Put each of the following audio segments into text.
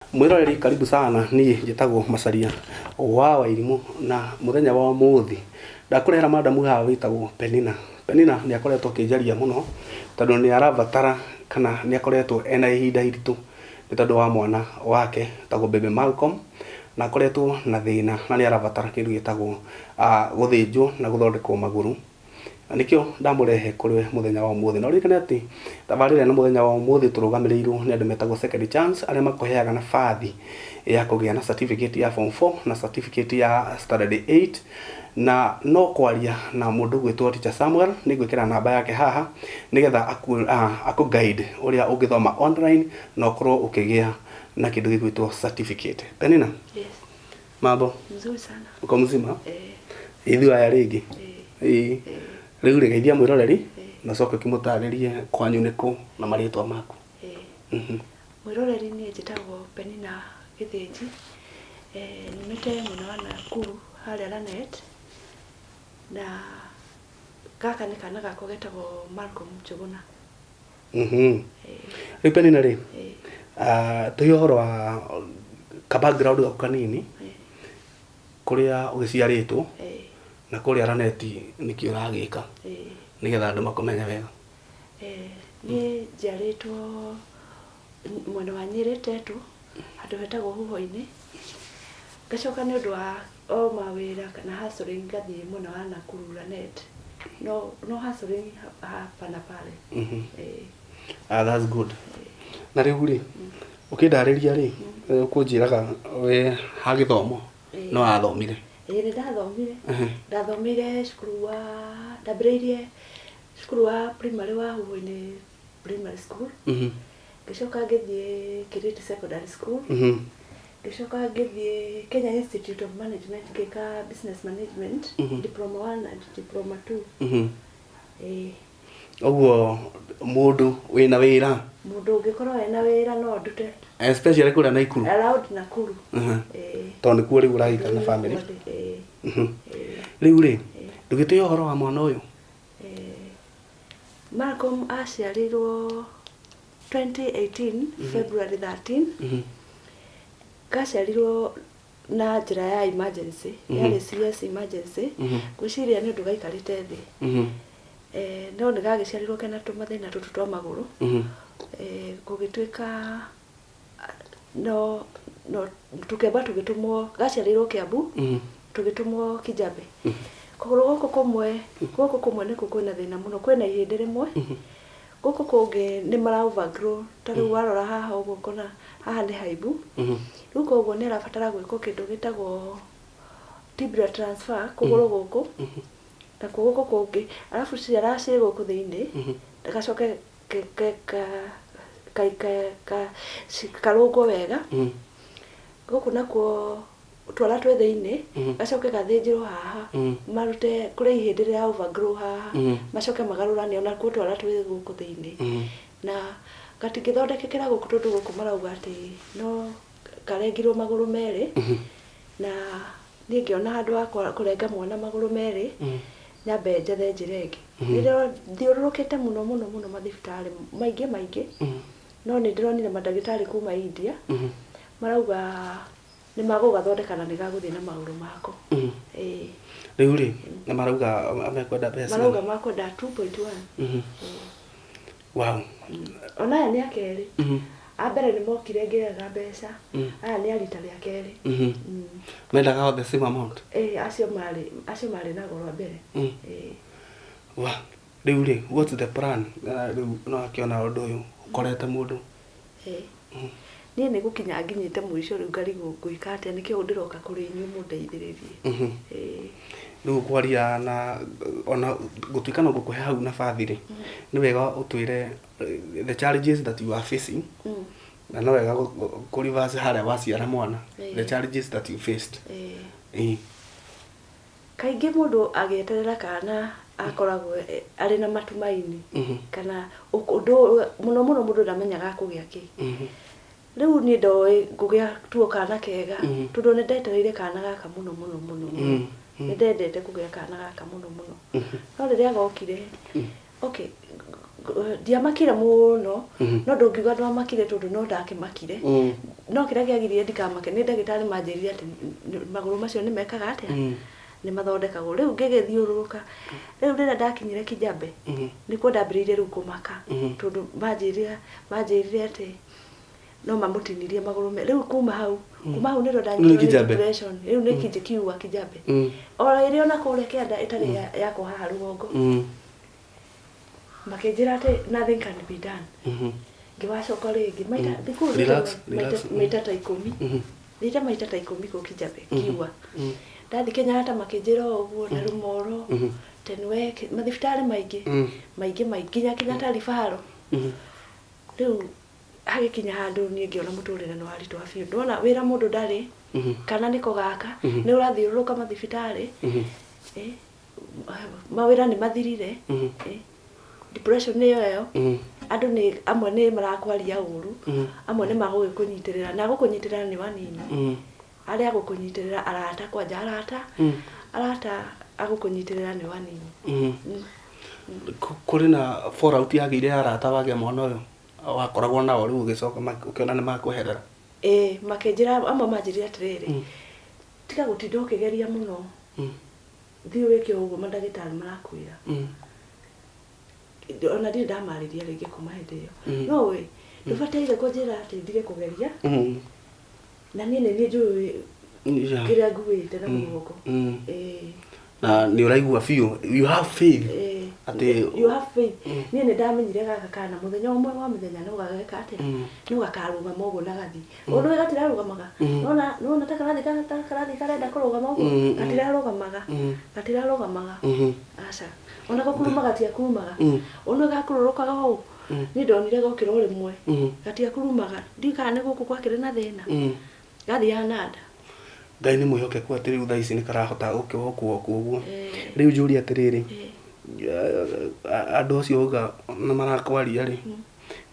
Mwĩroreri, karibu sana. Niĩ njĩtagwo Macaria wa Wairimũ, na mũthenya wa ũmũthĩ ndakũrehera madamu haha wĩtagwo Penina. Penina nĩ akoretwo akĩnjaria mũno tondũ nĩ arabatara kana nĩ akoretwo ena ihinda iritũ nĩ tondũ wa mwana wake wĩtagwo Baby Malcolm, na akoretwo na thĩna na nĩ arabatara kĩndũ gĩtagwo gũthĩnjwo na gũthondekwo magũrũ. Na nĩkĩo ndamũrehe kũrĩ we mũthenya wa ũmũthĩ. Na ũririkane atĩ tabarĩra ĩno mũthenya wa ũmũthĩ tũrũgamĩrĩirwo nĩ andũ metagwo Second Chance, arĩa makũheaga nabathi ya kũgĩa na certificate ya form 4 na certificate ya standard 8, na no kwaria na mũndũ ũgwĩtwo Teacher Samuel. Nĩ ngwĩkĩra namba yake haha nĩgetha akũ guide ũrĩa ũngĩthoma online na ũkorwo ũkĩgĩa na kĩndũ gĩgwĩtwo certificate. Penina. Yes. Mambo? Mzuri sana. Uko mzima? Eh. Ithuĩ aya rĩngĩ. Eh. Ĩĩ. Rĩu rĩ, geithia mwĩroreri na ũcoke ũkĩmũtarĩrie kwanyu nĩ kũ na marĩtwa maku. Eh. Mwĩroreri, niĩ njĩtagwo Penina Gĩthĩnji. Eh, nyumĩte mwena wa Nakuru harĩa Lanet, na gaka nĩ kana gakwa getagwo Malcolm Njũgũna. Eh. Rĩu Penina rĩ, Eh. tũhe ũhoro wa ka background gaku kanini, kũrĩa ũgĩciarĩtwo na kũrĩa Raneti nĩkĩ ũragĩka, nĩgetha andũ makũmenye wega. Eh, niĩ njiarĩtwo mwena wa Nyĩrĩ Tetu, handũ hetagwo Huho-inĩ. Ngacoka nĩ ũndũ wa o mawĩra kana hustling ngathiĩ mwena wa Nakuru Lanet. No hustling hapa na pale. Eh. Ah, that's good. Na rĩu rĩ, ũkĩndarĩria rĩ, ũkũnjĩraga we ha gĩthomo no wathomire? Ĩĩ, nĩ ndathomire. Ndathomire cukuru wa, ndambĩrĩirie cukuru wa primary wa Huho-inĩ Primary School. Ngĩcoka ngĩthiĩ Kiriti Secondary School. Ngĩcoka ngĩthiĩ Kenya Institute of Management, ngĩka business management, diploma 1 and diploma 2. Ĩĩ. Ũguo mũndũ wĩna wĩra? Mũndũ ũngĩkorwo ena wĩra no ndute. Especially kũrĩa Naikuru. Around Nakuru. Ĩĩ. Tondũ nĩkuo rĩu ũraikara na family. Ĩĩ. Rĩu rĩ, ndũgĩtũhe ũhoro wa mwana ũyũ. Eh, Malcolm aciarirwo 2018 February 13. Gaciarirwo na njĩra ya emergency, yarĩ CS emergency. Ngwĩciria nĩ ũndũ gaikarĩte thĩ. Eh, no nĩ gagĩciarirwo kena tũmathĩna tũtũ twa magũrũ. Eh, gũgĩtuĩka no tũkĩamba tũgĩtũmwo, gaciarĩirwo Kiambu, tũgĩtũmwo Kijabe. Kũgũrũ gũkũ kũmwe nĩkuo kwĩna thĩna mũno, kwĩna ihĩndĩ rĩmwe. Gũkũ kũngĩ nĩ mara overgrow, ta rĩu warora haha ũguo ũkona haha nĩ haimbu. Rĩu koguo nĩ arabatara gwĩkwo kĩndũ gĩtagwo tibial transfer kũgũrũ gũkũ nakuo gũkũ kũngĩ, arabu ciara ciĩ gũkũ thĩinĩ, gacoke karũngwo wega. Gũkũ nakuo twara twĩ thĩinĩ, gacoke gathĩnjĩrwo haha, marute kũrĩ ihĩndĩ rĩa overgrow haha, macoke magarũrane onakuo twara twĩ gũkũ thĩinĩ. Na gatingĩthondekekera gũkũ tondũ gũkũ marauga atĩ no karengirwo magũrũ merĩ, na niĩ ngĩona handũ ha kũrenga mwana magũrũ merĩ, nyambe njethe njĩra ĩngĩ. Nĩ thiũrũrũkĩte mũno mũno mũno mathibitarĩ maingĩ maingĩ, no nĩ ndĩronire mandagĩtarĩ kuma India marauga nĩ magũgathondeka na nĩ gagũthiĩ na magũrũ mako. Ĩĩ. Rĩu rĩ, na marauga mekwenda mbeca? Marauga makwenda 2.1. Wow. Ona aya nĩ akerĩ. A mbere nĩ mokire ngĩrega mbeca, aya nĩ a rita rĩa kerĩ. Mendaga the same amount? Ĩĩ, acio marĩ na goro a mbere. Ĩĩ. Wa rĩu rĩ, what's the plan? Rĩu no akĩona ũndũ ũyũ ũkorete mũndũ. Ĩĩ. Niĩ nĩ gũkinya nginyĩte mũico rĩu, ngarigwo ngwĩka atĩa, nĩkĩo ndĩroka kũrĩ inyuĩ mũndeithĩrĩrie. Ĩĩ. Rĩu kwaria na ona gũtuĩka no ngũkũhe hau nabathi rĩ, nĩ wega ũtwĩre the challenges that you are facing, na no wega kũ reverse harĩa waciara mwana, the challenges that you faced. Ĩĩ. Ĩĩ. Kaingĩ mũndũ agĩeterera kana akoragwo arĩ na matumaini kana ũndũ mũno mũno mũndũ ndamenyaga akũgĩa kĩ. Rĩu niĩ ndoĩ ngũgĩa tuo kana kega, tondũ nĩ ndetereire kana gaka mũno mũno mũno mũno. Nĩ ndendete kũgĩa kana gaka mũno mũno, no rĩrĩa gokire, okay, Ndiamakire mũno. Mhm. No ndũngiuga ndwamakire tondũ no ndakĩmakire. No kĩrĩa kĩagiririe ndikamake nĩ ndagĩtarĩ manjĩrire atĩ magũrũ macio nĩ mekaga atĩa? Nĩ mathondekagwo. Rĩu ngĩgĩthiũrũrũka. Rĩu rĩrĩa ndakinyire Kijabe, nĩkuo ndambĩrĩirie rĩu kũmaka, tondũ manjĩrire atĩ no mamũtinirie magũrũ me. Rĩu kuma hau nĩrĩo Nĩ ndanyitirwo nĩ Kijabe? depression. Rĩu nĩ kiuga Kijabe. O ĩrĩ ona kũrĩa kĩanda ĩtarĩ yakwa haha rũgongo. Makĩnjĩra atĩ nothing can be done. Ngĩwacoka rĩngĩ maita thikũ Relax, relax. maita ta 10. Thiĩte maita ta 10 kũu Kijabe kiuga. Ndathiĩ Kenyatta makĩnjĩra o ũguo, na Rũmoro, Tenwek, mathibitarĩ maingĩ, maingĩ maingĩ, nginya Kenyatta Referral. Rĩu hagĩkinya handũ niĩ ngĩona mũtũrĩre nĩ waritũha biũ. Ndona wĩra mũndũ ndarĩ, kana nĩko gaka, nĩ ũrathiũrũrũka mathibitarĩ, mawĩra nĩ mathirire, depression nĩyo ĩyo. Andũ nĩ amwe nĩ marakwaria ũru, amwe nĩ magũgĩkũnyitĩrĩra, na gũkũnyitĩrĩra nĩ wanini. Arĩa agũkũnyitĩrĩra arata kwanja arata, arata agũkũnyitĩrĩra nĩ wanini. Kũrĩ na fallout yagĩire ya arata wagĩa mwana ũyũ wakoragwo nao rĩu ũgĩcoka ũkĩona nĩ makweherera? Ĩĩ, makĩnjĩra, amwe manjĩrire atĩrĩrĩ, tiga gũtinda ũkĩgeria mũno, thiĩ wĩke ũguo mandagĩtarĩ marakwĩra. Ona ndirĩ ndamarĩria rĩngĩ kuma hĩndĩ ĩyo. No ĩ ndũbataire kũnjĩra atĩ ndige kũgeria, na niĩ nĩ niĩ njũĩ kĩrĩa nguĩte na mũgongo. Ĩĩ. Na nĩ ũraigua biũ you have faith atĩ You have faith. Niĩ nĩ ndamenyire gaka kana mũthenya ũmwe wa mĩthenya no gageka atĩa? No gakarũgama ũguo na gathi ũndũ gatirarũgamaga. Nona ta karathiĩ ta karathiĩ karenda kũrũgama ũguo, gatirarũgamaga, gatirarũgamaga. Aca, ona gũkuruma gatiakurumaga. Ona gakurũrũkaga ũũ, niĩ ndonire gokĩra o rĩmwe, gatiakurumaga. Ndiũĩ kana nĩ gũkũ gwakĩrĩ na thĩna, gathiaga na nda. Ngai nĩ mwĩhokeku atĩ rĩu thaa ici nĩ karahota gũkĩwokwo ũguo. Rĩu njũrie atĩrĩrĩ, andũ acio auga nĩ marakwaria rĩ,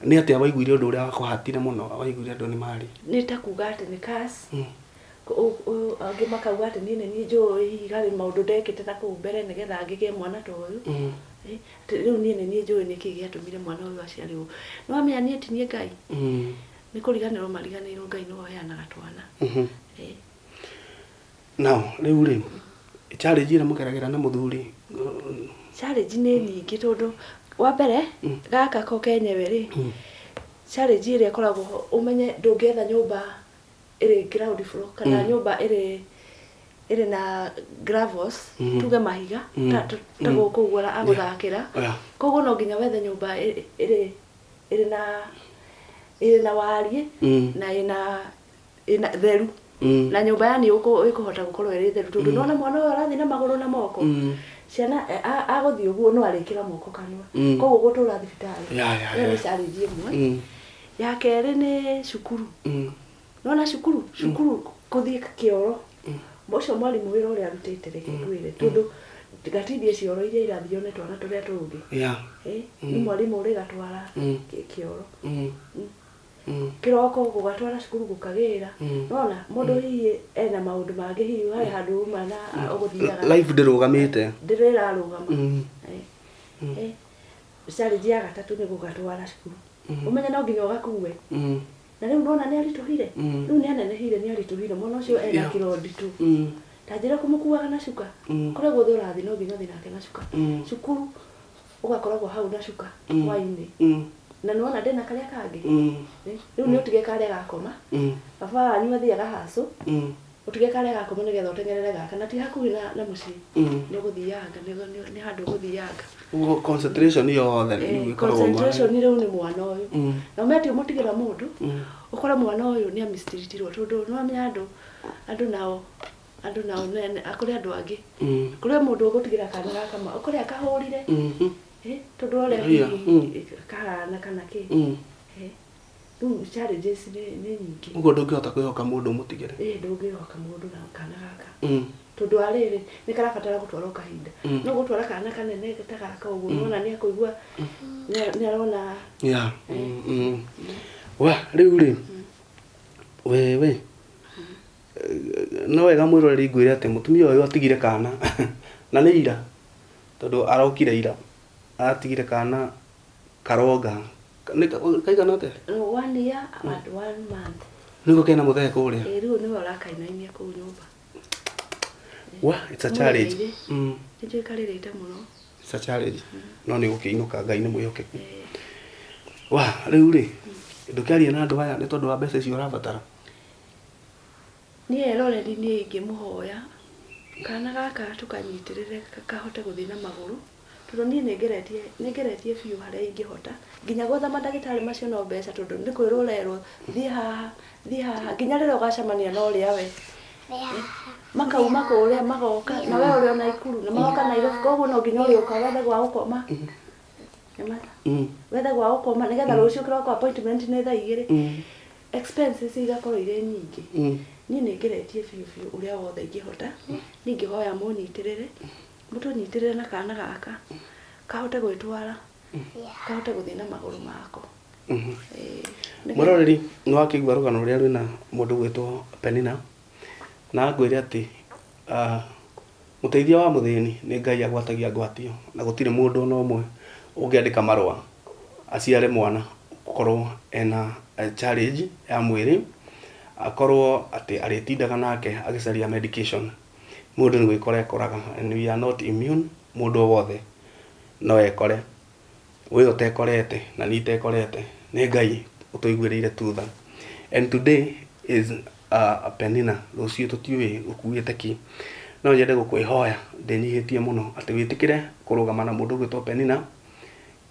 nĩ atĩa waiguire ũndũ ũrĩa wakũhatire mũno waiguire andũ nĩ maria? Nĩ ta kuga atĩ nĩ curse. Angĩ makauga atĩ niĩ nĩ niĩ njũĩ hihi harĩ maũndũ ndekĩte na kũu mbere nĩgetha ngĩgĩe mwana ta ũyũ. Atĩ rĩu niĩ nĩ niĩ njũĩ nĩkĩ gĩatũmire mwana ũyũ aciarĩrwo. Nĩ wamenya niĩ ti niĩ Ngai. Nĩ kũriganĩrwo mariganĩirwo Ngai nĩwe ũheanaga twana. Now rĩu rĩ, challenge ĩrĩa mũgeragĩra na mũthuri? Challenge nĩ nyingĩ, tondũ wa mbere gaka ko kenyewe rĩ, challenge ĩrĩa ĩkoragwo ho, ũmenye ndũngĩetha nyũmba ĩrĩ ground floor kana nyũmba ĩrĩ na gravels, tuge mahiga, ta gũkũ ũguo agũthakĩra. Koguo no nginya wethe nyũmba ĩrĩ na wariĩ na ĩna theru, na nyũmba yani ĩkũhota gũkorwo ĩrĩ theru, tondũ nona mwana ũyũ arathiĩ na magũrũ na moko. Ciana agũthiĩ ũguo no arĩkĩra moko kanua. Koguo gũtũra thibitarĩ, ĩyo nĩ challenge ĩmwe. Ya kerĩ nĩ cukuru. Nona cukuru kũthiĩ kĩoro, ũcio mwarimũ wĩra ũrĩa arutĩte, reke ngwĩre, tondũ gatindie cioro iria irathio nĩ twana tũrĩa tũngĩ. Nĩ mwarimũ ũrĩgatwara kĩoro kĩroko, gũgatwara cukuru, gũkagĩra. Nona mũndũ hihi ena maũndũ mangĩ, hihi harĩ handũ uma na ũgũthiaga. Life ndĩrũgamĩte. Ndĩrĩrarũgama. Challenge ya gatatũ nĩ gũgatwara cukuru. Ũmenye no nginya ũgakue. Na rĩu nona nĩ aritũhire. Rĩu nĩ anenehire, nĩ aritũhire mwana ũcio ena kiro nditũ. Ta njĩra kũmũkuaga na cuka. Kũrĩa guothe ũrathiĩ no nginya ũthiĩ nake na cuka. Cukuru ũgakoragwo hau na cuka hwainĩ. Na nĩwona ndĩna karĩa kangĩ. Rĩu nĩ ũtige karĩa gakoma. Baba wanyu athiaga hacũ, ũtige karĩa gakoma nĩgetha ũteng'erere gaka, na ti hakuhĩ na mũciĩ. Nĩ ũgũthianga, nĩ handũ ũgũthianga. Ũguo concentration yothe rĩu ĩkoragwo Concentration rĩu nĩ mwana ũyũ. Na ũmenye ti ũmũtigĩra mũndũ, ũkore mwana ũyũ nĩ amistreatirwo, tondũ nĩ wamenya andũ nao kũrĩ andũ angĩ. Kũrĩ mũndũ ũgũtigĩra kana gaka ũkore akahũrire. Tondũ ũrĩa hihi kahana kana kĩ. Rĩu challenges nĩ nyingĩ. Ũguo ndũngĩhota kwĩhoka mũndũ ũmũtigĩre. Ĩ, ndũngĩhoka mũndũ na kana gaka. Tondũ wa rĩrĩ, nĩ karabatara gũtwarwo kahinda. No gũtwara kana kanene ta gaka ũguo, nĩwona nĩ akũigua nĩ arona. Yeah. Wa rĩu rĩ, wewe no wega mwĩroreri ngwĩre atĩ mũtumia ũyũ atigire kana na nĩ ira, tondũ arokire ira, atigire kana. Karonga. Nĩ kaigana atĩa? 1 year and 1 month. Nĩguo kena mũthee kũrĩa. Ĩ, rĩu nĩwe ũrakainainia kũu nyũmba. Wa, it's a challenge. Mũrereire. Nĩnjũĩ karĩrĩte mũno. It's a challenge. No nĩ gũkĩinũka, Ngai nĩ mwĩhokeku. Wa, rĩu rĩ, ndũkĩarie na andũ aya nĩ tondũ wa mbeca icio ũrabatara. Niĩ eroreri, niĩ ingĩmũhoya kana gaka tũkanyitĩrĩre kahote gũthiĩ na magũrũ, tondũ niĩ nĩ ngeretie biũ harĩa ingĩhota, nginya gwetha mandagĩtarĩ macio no mbeca, tondũ nĩ kwĩrwo ũrerwo thiĩ haha, thiĩ haha, nginya rĩrĩa ũgacemania na ũrĩa we makauma kũrĩa magoka na we ũrĩ o Naikuru na magoka Nairobi, koguo no nginya ũrĩũka wethe gwa gũkoma. Nĩmata wethe gwa gũkoma nĩgetha rũciũ kĩroko appointment nĩ thaa 2. Expenses igakorwo irĩ nyingĩ. Niĩ nĩ ngeretie biũ biũ ũrĩa wothe ingĩhota. Niĩ ingĩhoya mũnyitĩrĩre, mũtũnyitĩrĩre na kana gaka kahote gwĩtwara, kahote gũthiĩ na magũrũ mako. Ĩĩ, Mwĩroreri, nĩ wakĩigua rũgano rũrĩa rwĩna mũndũ gwĩtwo Penina, na ngwĩre atĩ mũteithia wa mũthĩni nĩ Ngai agwatagia ngwatio, na gũtirĩ mũndũ ona ũmwe ũngĩandĩka marũa aciare mwana gũkorwo ena challenge ya mwĩrĩ, akorwo atĩ arĩtindaga nake agĩcaria medication. Mũndũ nĩ gwĩkora ekoraga, and we are not immune. Mũndũ o wothe no ekore, we ũtekorete na niĩ itekorete, nĩ Ngai ũtũiguĩrĩire tutha. And today is Penina, rũciũ tũtiũĩ gũkuĩte kĩ. No nyende gũkwĩhoya ndĩnyihĩtie mũno atĩ wĩtĩkĩre kũrũgama na mũndũ ũgwĩtwo Penina,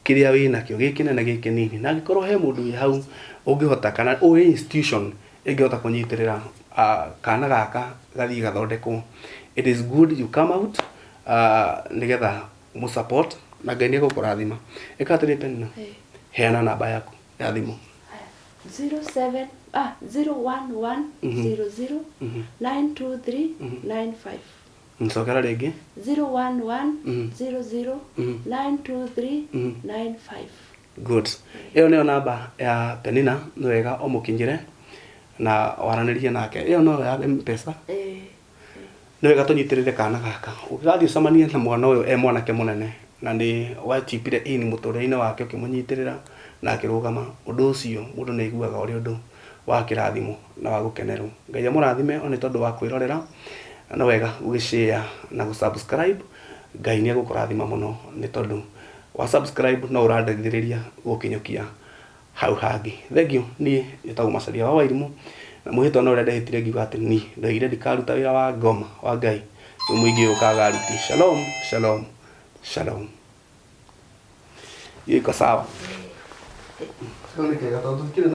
kĩrĩa wĩ nakĩo gĩ kĩnene, gĩ kĩnini, na angĩkorwo he mũndũ wĩ hau ũngĩhota kana ũĩ institution ĩngĩhota kũnyitĩrĩra kana gaka gathiĩ gathondekwo, it is good you come out nĩgetha mũ support, na Ngai nĩ egũkũrathima. Ĩka atĩrĩ, Penina, heana namba yaku ya thimũ. 07, ah, 011 00 923 95. Ncokera rĩngĩ. 011 00 923 95. Good, ĩyo nĩyo namba ya Penina. Nĩ wega ũmũkinyĩre na waranĩrie nake. Ĩyo no ya M-Pesa. Eh. Nĩ wega tũnyitĩrĩre kana gaka. Ũngĩgathiĩ ũcemanie na mwana ũyũ e mwanake mũnene na nĩ wachipire in mũtũrĩre-inĩ wake, ũkĩmũnyitĩrĩra na akĩrũgama, ũndũ ũcio mũndũ nĩ aiguaga ũrĩ ũndũ wa kĩrathimo na wa gũkenerwo. Ngai amũrathime o nĩ tondũ wa kwĩrorera. Na nĩ wega gũgĩshare na gũ-subscribe. Ngai nĩ egũkũrathima mũno nĩ tondũ wa subscribe, no ũrandeithĩrĩria gũkinyũkia hau hangĩ. Thank you. Niĩ njĩtagwo Macaria wa Wairimũ, na mwĩhĩtwa no ũrĩa ndehĩtire ngiuga atĩ niĩ ndoigire ndikaruta wĩra wa ngoma wa Ngai rĩu mũingĩ ũkaga aruti. Shalom, shalom, shalom. Hiyo iko sawa. Sio ni kega tondũ tũtikĩrĩ.